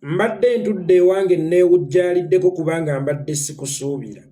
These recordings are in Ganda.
Mbadde ntudde ewange nneewujjaaliddeko kubanga mbadde sikusuubira.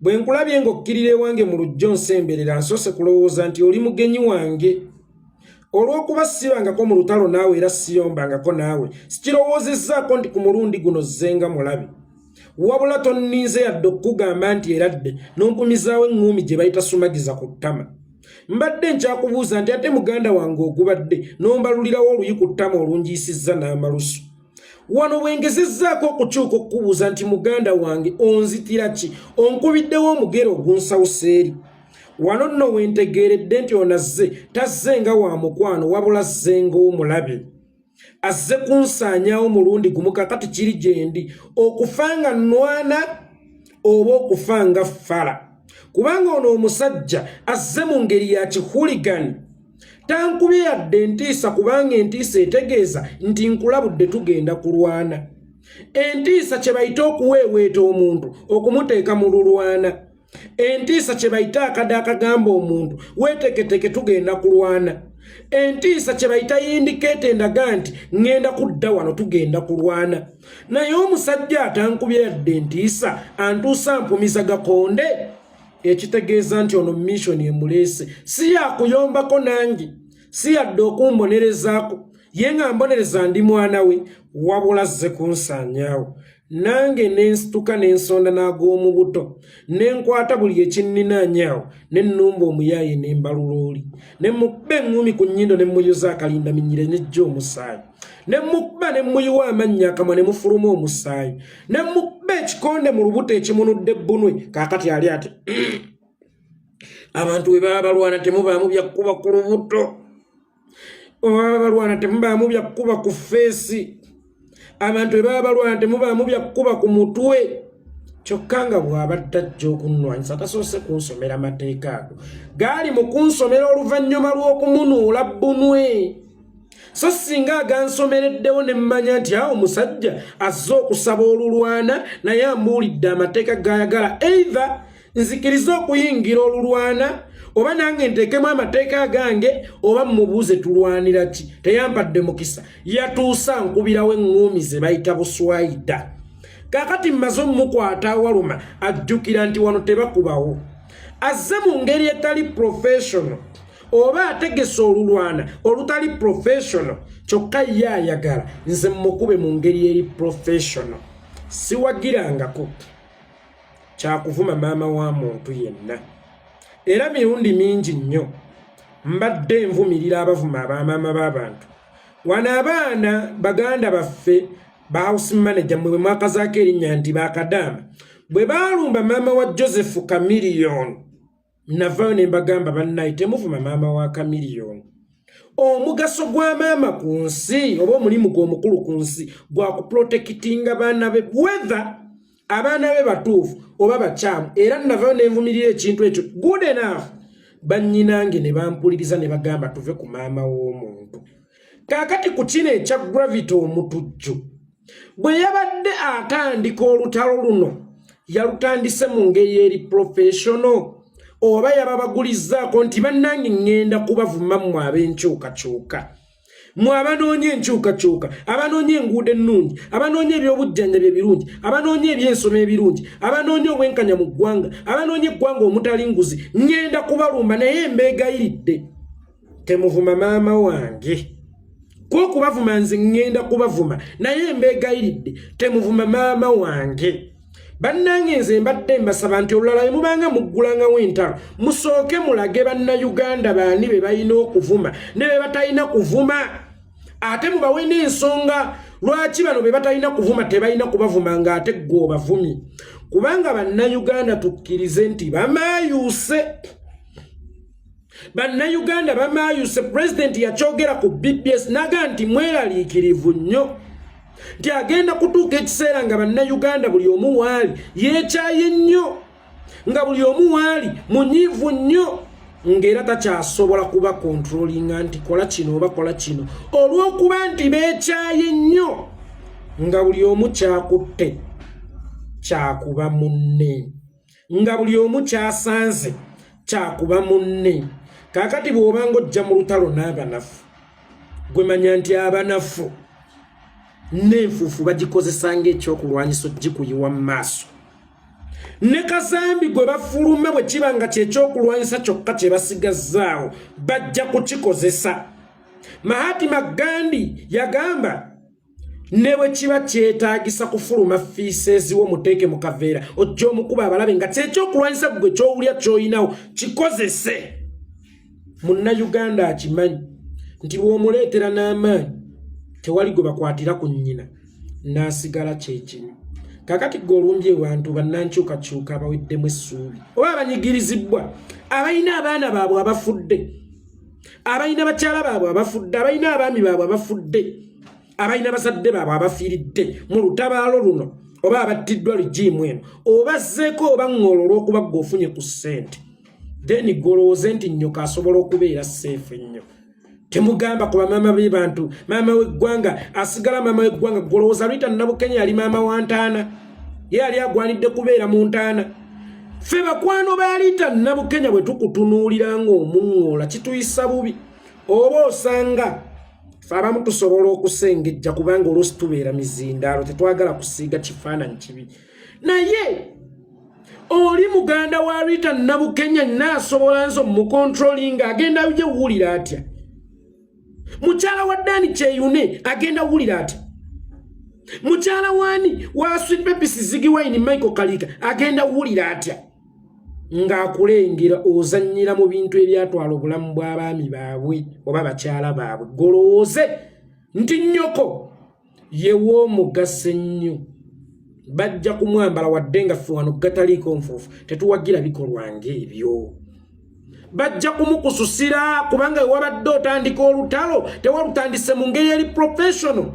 Bwe nkulabye ng'okkirira ewange mu luggya onsemberera nsoose kulowooza nti oli mugenyi wange. Olw'okuba sibangako mu lutalo naawe era siyombangako naawe, sikirowoozezzaako nti ku mulundi guno zzenga mulabe. Wabula tonninze yadde okukugamba nti eradde n'ompumizaawo eŋŋuumi gye bayita sumagiza ku ttama. Mbadde nkyakubuuza nti ate muganda wange ogubadde n'ombalulirawo oluyi ku ttama olunjiisizza n'amalusu. Wano bwe ngezezzaako okukyuka okukubuuza nti muganda wange onzitira ki, onkubiddewo omugere ogunsawusa eri. Wano nno we ntegeeredde nti ono azze tazze nga wa mukwano wabula azze ng'omulabe. Azze kunsaanyaawo mulundi gumu kakati kiri gyendi okufa nga nnwana oba okufa nga ffala. Kubanga ono omusajja azze mu ngeri ya kihuligani. Tankubye yadde entiisa kubanga entiisa etegeeza nti nkulabudde tugenda kulwana. Entiisa kye bayita okuweeweeta omuntu okumuteeka mu lulwana. Entiisa kye bayita akade akagamba omuntu weeteeketeeke tugenda kulwana. Entiisa kye bayita yindikeeta endaga nti ŋŋenda kudda wano tugenda kulwana. Naye omusajja atankubye yadde entiisa antuusa mpumiza gakonde, ekitegeeza nti ono mission emuleese si yakuyombako nange, si yadde okumbonerezaako. Ye nga mbonereza ndi mwana we, wabula azze kunsaanyaawo. Nange ne nsituka ne nsonda n'ag'omu buto, ne nkwata buli ekinninaanyaawo, ne nnumba omuyaaye ne mbalula oli, ne mmukuba eŋŋuumi ku nnyindo ne mmuyuza akalindaminyire n'ejja omusaayi, ne mmukuba ne mmuyiwa amannyo akamwa ne mufuluma omusaayi, ne mmukuba ekikonde mu lubuto ekimunudde ebbunwe. Kaakati ali ati abantu bwe baba balwana temubaamu bya kkuba ku lubuto, bwe baba balwana temubaamu bya kkuba ku feesi, abantu bwe baba balwana temubaamu bya kkuba ku mutwe. Kyokka nga bw'abadde ajja okunnwanyisa tasoose kunsomera mateeka ago, gaali mu kunsomera oluvannyuma lw'okumunuula bbunwe. So singa agansomereddewo ne mmanya nti awo omusajja azze okusaba olulwana naye ambuulidde amateeka g'ayagala, either nzikirize okuyingira olulwana oba nange nteekemu amateeka agange oba mmubuuze tulwanira ki. Teyampadde mukisa, yatuusa nkubirawo eŋŋuumi ze bayita buswayida. Kaakati mmaze omukwata awaluma, ajjukira nti wano tebakubawo. Azze mu ngeri etali professional oba ategese olulwana olutali professional, kyokka ye ayagala nze mmukube mu ngeri eri professional. Siwagirangako kyakuvuma maama wa muntu yenna, era mirundi mingi nnyo mbadde nvumirira abavuma abamaama b'abantu. Wano abaana baganda baffe ba house manager mwe bwe mwakazaako erinnya nti bakadaama, bwe baalumba maama wa Joseph Chameleone, navaayo ne mbagamba bannaye temuvuma maama wa Chameleone. Omugaso gwa maama ku nsi oba omulimu gwe omukulu ku nsi gwa kuprotekitinga baana be, whether abaana be batuufu oba bakyamu. Era navaayo ne nvumirira ekintu ekyo good enough, bannyinange ne bampuliriza ne bagamba tuve ku maama w'omuntu. Kaakati ku kino ekya Gravity Omutujju, bwe yabadde atandika olutalo luno yalutandise mu ngeri eri professional oba yababagulizzaako nti bannange ŋŋenda kubavuma mmwe ab'enkyukakyuka, mmwe abanoonya enkyukakyuka, abanoonya enguudo ennungi, abanoonya ebyobujjanjabi ebirungi, abanoonya ebyensoma ebirungi, abanoonya obwenkanya mu ggwanga, abanoonya eggwanga omutali nguzi, ŋŋenda kubalumba naye mbeegayiridde temuvuma maama wange. Ko okubavuma nze ŋŋenda kubavuma naye mbeegayiridde temuvuma maama wange. Bannange nze mbadde mbasaba nti olulala bwe mubanga muggulangawo entalo musooke mulage bannayuganda baani be balina okuvuma ne be batalina kuvuma, ate mubawe n'ensonga lwaki bano be batalina kuvuma tebalina kubavuma ng'ate ggwe obavumye. Kubanga bannayuganda tukkirize nti bamaayuuse, bannayuganda bamaayuuse. Pulezidenti yakyogera ku BBS n'agamba nti mweraliikirivu nnyo nti agenda kutuuka ekiseera nga bannayuganda buli omu waali yeekyaye nnyo, nga buli omu waali munyiivu nnyo, ng'era takyasobola kuba kontrolinga nti kola kino oba kola kino, olw'okuba nti beekyaye nnyo nga buli omu kyakutte kyakuba munne, nga buli omu kyasanze kyakuba munne. Kaakati bw'obanga ojja mu lutalo n'abanafu, gwe manya nti abanafu N'enfuufu bagikozesa ng'ekyokulwanyisa ogikuyiwa mu maaso. Ne kazambi gwe bafuluma bwe kiba nga kyekyokulwanyisa kyokka kye basigazzaawo, bajja kukikozesa. Mahatma Gandhi yagamba, ne bwe kiba kyetaagisa kufuluma fiiseezi wo muteeke mu kaveera ojja omukuba abalabe, nga kyekyokulwanyisa gwe kyowulya ky'olinawo, kikozese. Munnayuganda akimanyi nti bw'omuleetera n'amaanyi tewali gwe bakwatira ku nnyina n'asigala kyekimu. Kakati gwe olumbye bantu bannankyukakyuka abaweddemu essuubi oba abanyigirizibbwa, abalina abaana baabwe abafudde, abalina bakyala baabwe abafudde, abalina abaami baabwe abafudde, abalina bazadde baabwe abafiiridde mu lutabaalo luno oba abattiddwa regime eno, obazzeeko oba ŋŋolo olw'okuba gwe ofunye ku ssente. Then gwe olowooze nti nnyoko asobola okubeera safe ennyo. Temugamba ku bamaama b'ebantu, maama w'eggwanga asigala maama w'eggwanga. Golowooza Rita Nabukenya yali maama wa ntaana, ye yali agwanidde kubeera mu ntaana? Ffe bakwano ba Rita Nabukenya bwe tukutunuulira ng'omuŋŋoola kituyisa bubi. Oba osanga fe abamu tusobola okusengejja kubanga oluusi tubeera mizindaalo, tetwagala kusiiga kifaananyi kibi, naye oli muganda wa Rita Nabukenya naasobola nze omucontrollinga agenda ye wuwulira atya? Mukyala wa Dani Kyeyune agenda wuwulira atya? Mukyala wani wa Sweet Babies Ziggy Wine Michael Kalika agenda wuwulira atya ng'akulengera ozannyira mu bintu ebyatwala obulamu bw'abaami baabwe oba bakyala baabwe? Golowooze nti nnyoko yew'omugaso ennyo, bajja kumwambala. Wadde nga ffe wano gataliiko nfuufu tetuwagira bikolwa ng'ebyo, bajja kumukususira kubanga wewabadde otandika olutalo tewalutandise mu ngeri eri professional.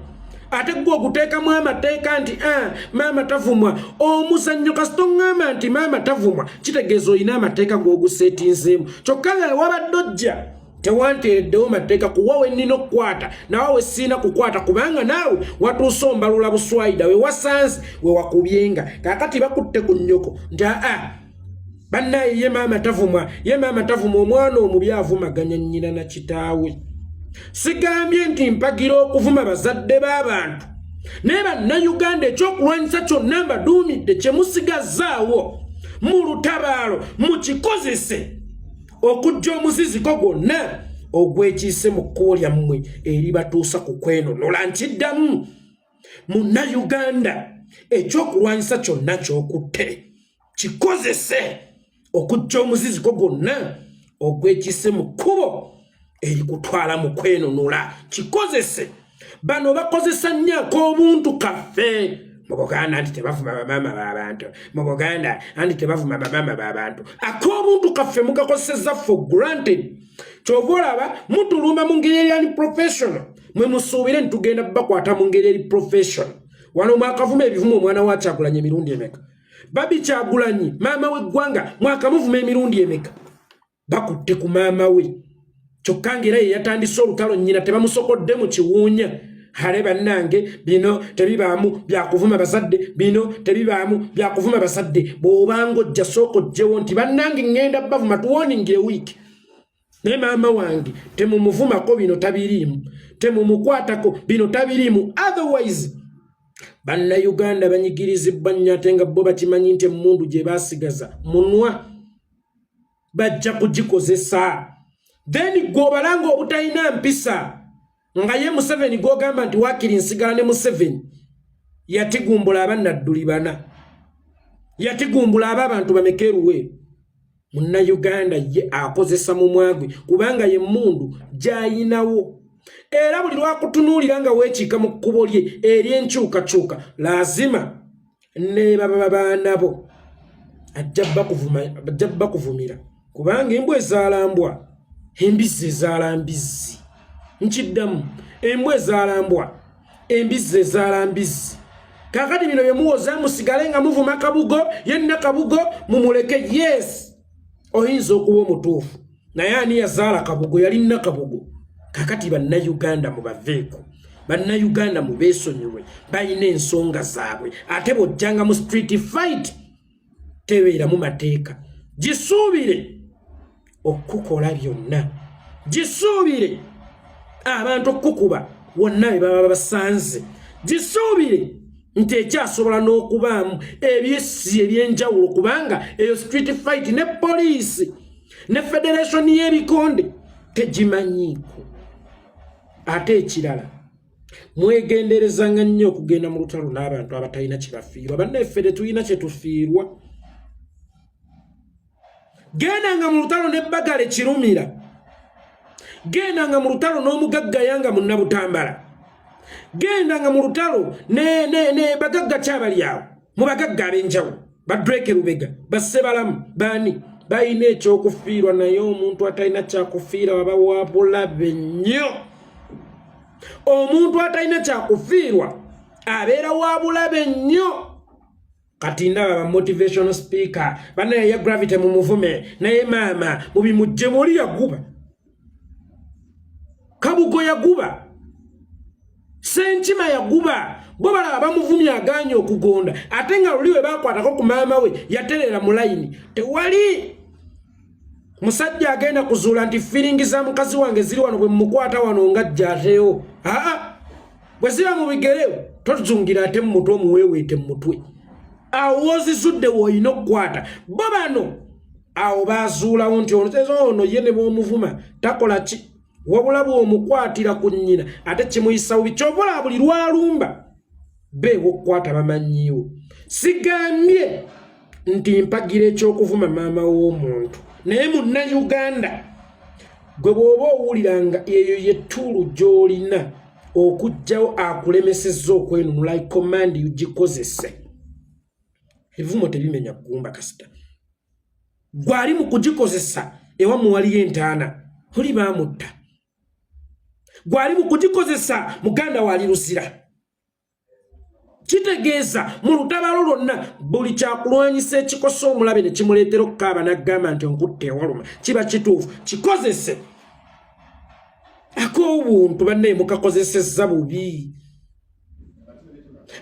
Ate gwe oguteekamu amateeka nti, ah, maama tavumwa. Omuzannyo kasita oŋŋamba nti maama tavumwa, kitegeeza olina amateeka g'oguseetinzeemu. Kyokka nga wewabadde ojja tewanteereddewo mateeka kuwa we nnina okukwata nawe we siina kukwata, kubanga naawe watuuse ombalula buswayida we wasanze we wakubyenga. Kaakati bakutte ku nnyoko nti aa, bannaye, ye maama tavumwa, ye maama tavumwa. Omwana omubi avumaganya nnyina na kitaawe. Sigambye nti mpagira okuvuma bazadde b'abantu, naye Bannayuganda, ekyokulwanyisa kyonna mbaduumidde kye musigazaawo mu lutabaalo mukikozese okujja omuziziko gwonna ogwekiise mu kkubo lyammwe eribatuusa ku kwenonola. Nkiddamu, Munnayuganda, ekyokulwanyisa kyonna kyokutte kikozese okujja omuziziko gwonna ogwekise mu kkubo erikutwala mu kwenunula. Kikozese. Bano bakozesa nnyo ak'obuntu kaffe mu Buganda nti tebavuma bamaama b'abantu, mu Buganda anti tebavuma bamaama b'abantu. Ak'obuntu kaffe mugakozeseza for granted. Kyova olaba mutulumba mu ngeri eri professional. Mwe musuubire nti tugenda bakwata mu ngeri eri professional. Wano mwakavuma ebivumo omwana wa Kyagulanyi emirundi emeka? Babi Kyagulanyi, maama w'eggwanga, mwakamuvuma emirundi emeka? Bakutte ku maama we, kyokka ngaera ye yatandise olutalo. Nnyina tebamusokodde mu kiwuunya. Hale bannange, bino tebibaamu byakuvuma bazadde, bino tebibaamu byakuvuma bazadde. Bw'obanga ojja, sooka ojjewo nti bannange ŋŋenda bavuma, tuwoningire wiiki, naye maama wange temumuvumako, bino tabiriimu, temumukwatako, bino tabiriimu. Otherwise Bannayuganda banyigirizibwa nnyo, ate nga bo bakimanyi nti emmundu gye basigaza munwa bajja kugikozesa. Then gweobalanga obutalina mpisa nga ye Museveni, gwogamba nti wakiri nsigala ne Museveni, yatigumbula abannadduli bana, yatigumbula aba abantu bameka eruweeru. Munnayuganda ye akozesa mumwa gwe kubanga ye mmundu gy'ayinawo, era buli lwakutunuulira nga weekiika mu kkubo lye ery'enkyukakyuka, laazima ne baba baana bo ajja bakuvumira, kubanga embwa ezaala mbwa, embizzi ezaala mbizzi. Nkiddamu, embwa ezaala mbwa, embizzi ezaala mbizzi. Kakati bino byemuwoza, musigale nga muvuma Kabugo yenna. Kabugo mumuleke. Yes, oyinza okuba omutuufu, naye ani yazaala Kabugo? Yalina Kabugo. Kakati Bannayuganda mubaveeko, Bannayuganda mubeesonyiwe, balina ensonga zaabwe. Ate bw'ojjanga mu street fight tebeeramu mateeka, gisuubire okukola byonna, gisuubire abantu okukuba wonna be baba basanze. Gisuubire nti ekyasobola n'okubaamu ebyessi eby'enjawulo, kubanga eyo street fight ne poliisi ne federation y'ebikonde tegimanyiiko. Ate ekirala, mwegenderezanga nnyo okugenda mu lutalo n'abantu abatalina kye bafiirwa. Bannaffe tetulina kye tufiirwa. Gendanga mu lutalo n'ebbagala ekirumira, gendanga mu lutalo n'omugagga yanga munnabutambala, gendanga mu lutalo ne bagagga kyabali awo mu bagagga ab'enjawulo, badreke lubega, bassebalamu, baani balina ekyokufiirwa. Naye omuntu atalina kyakufiira waba wa bulabe nnyo. Omuntu atalina kyakufiirwa abeera wa bulabe nnyo. Kati ndaba ba motivational speaker banaye ya Gravity mumuvume, naye maama mubimujje muli yaguba Kabugo, yaguba Senkima, yaguba bo balaba bamuvumye aganye okugonda, ate nga luli we bakwatako ku maama we yaterera mu layini. Tewali musajja agenda kuzuula nti feelings za mukazi wange ziri wano, bwe mukwata wano nga jjateewo. Aa, bwe ziba mu bigere tozungira ate mu mutwe, omuweeweete mu mutwe. Awo wozizudde woolina okukwata. Bo bano awo bazuulawo nti ono ono ye ne bw'omuvuma takola ki, wabula bw'omukwatira ku nnyina ate kimuyisa bubi. Kyova buli lwalumba beewa okukwata bamanyiiwo. Sigambye nti mpagira ekyokuvuma maama w'omuntu, naye Munnayuganda gwe bw'oba owulira nga eyo ye tool gy'olina okuggyawo akulemesezza okwenunula, I command you, gikozese. Ebivumo tebimenya ggumba. Kasita gwali mu kugikozesa, ewammwe waliyo entaana, oli baamutta. Gwali mu kugikozesa, muganda waali luzira. Kitegeeza mu lutabalo lwonna buli kyakulwanyisa ekikosa omulabe ne kimuleetera okukaaba n'agamba nti onkutta ewaluma, kiba kituufu. Kikozese. Ak'obuntu bannaye mukakozesezza bubi.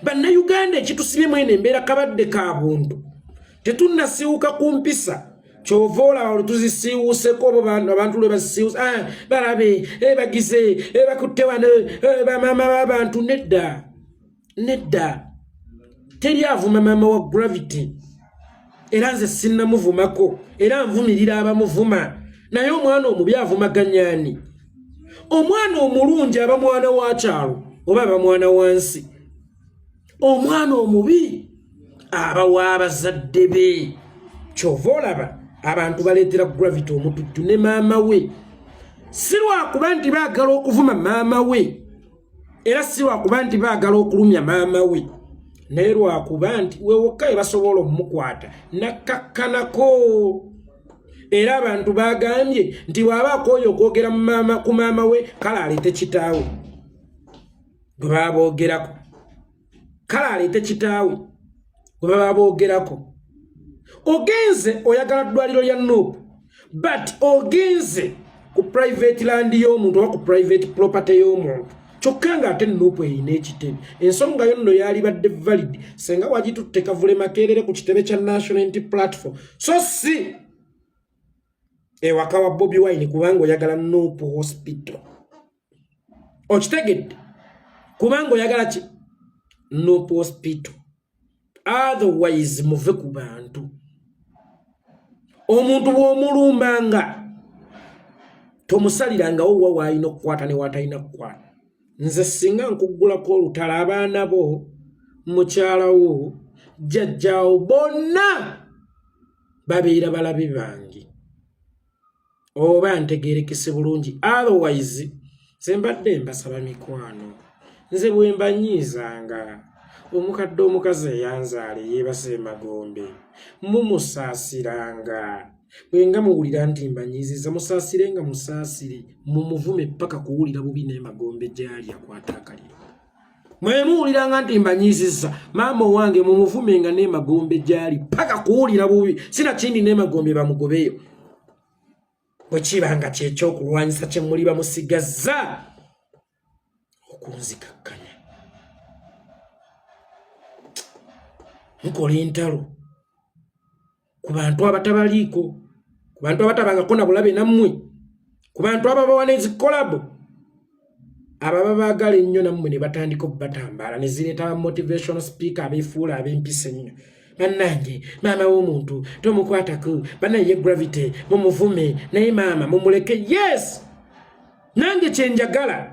Bannayuganda, ekitusibye mwene embeera kabadde ka buntu, tetunnasiiwuka ku mpisa. Kyova olaba lwe tuzisiiwuuseko, obo abantu lwe bazisiiwuse, ah, balabe eh, bagize eh, bakutte wano eh, bamaama b'abantu. Nedda, nedda, teri avuma maama wa Gravity, era nze sinnamuvumako, era nvumirira abamuvuma. Naye omwana omubi avumaganyani? Omwana omulungi aba mwana wa kyalo oba aba mwana wa nsi? Omwana omubi aba w'abazadde be. Kyova olaba abantu baleetera Gravity omutujju ne maama we, si lwakuba nti baagala okuvuma maama we, era si lwakuba nti baagala okulumya maama we, naye lwakuba nti wewokka we basobola omukwata nakkakkanako. Era abantu bagambye nti bw'aba akooye okwogera ku maama we, kale aleete kitaawe gwe baba boogerako, kale aleete kitaawe gwe baba boogerako. Ogenze oyagala ddwaliro lya NUP, but ogenze ku private land y'omuntu oba ku private property y'omuntu, kyokka ng'ate NUP erina ekitebe. Ensonga yo nno yalibadde valid senga wagitutte Kavule Makerere ku kitebe kya National Unity Platform, so si ewaka wa Bobi Wine, kubanga oyagala NUP hospital. Okitegedde? Kubanga oyagala ki? NUP hospital. Otherwise muve ku bantu. Omuntu bw'omulumbanga tomusalirangawo wa waalina okukwata ne watalina kukwata. Nze singa nkuggulako olutalo, abaana bo, mukyalawo, jjajjaawo, bonna babeera balabe bange, oba ntegerekese bulungi. Otherwise nze mbadde mbasaba mikwano, nze bwe mbanyiizanga, omukadde omukazi eyanzaala eyeebasa emagombe mumusaasiranga. Bwe nga muwulira nti mbanyiizizza, musaasire nga musaasire, mumuvume paka kuwulira bubi n'emagombe gy'ali akwata akaliro. Mwe muwuliranga nti mbanyiizizza maama owange, mumuvume nga n'emagombe gy'ali paka kuwulira bubi, sinakindi n'emagombe bamugobeyo. Bwe kiba nga kyekyokulwanyisa kye muli bamusigazza okunzikakkanya, mukola entalo ku bantu abatabaliiko, ku bantu abatabangako na bulabe nammwe, ku bantu ababawa n'ezi collabo. Abo ababaagala ennyo nammwe ne batandika okubatambaala ne zireeta ba motivational speaker abeefuula ab'empisa ennyo. Bannange, maama w'omuntu tomukwatako, bannaye ye Gravity mumuvume, naye maama mumuleke. Yes, nange kyenjagala,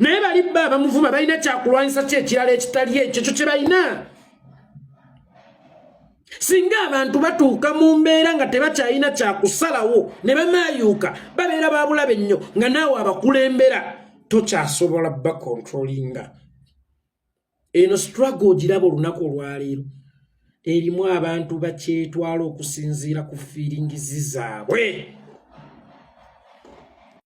naye bali bba abamuvuma balina kyakulwanyisa ki ekirala ekitali ekyo? Ekyo kye balina. Singa abantu batuuka mu mbeera nga tebakyalina kyakusalawo ne bamaayuuka, babeera babulabe nnyo, nga naawe abakulembera tokyasobola bakontrolinga. Eno struggle ogiraba olunaku olwaleero erimu abantu bakyetwala okusinziira ku feelings zaabwe.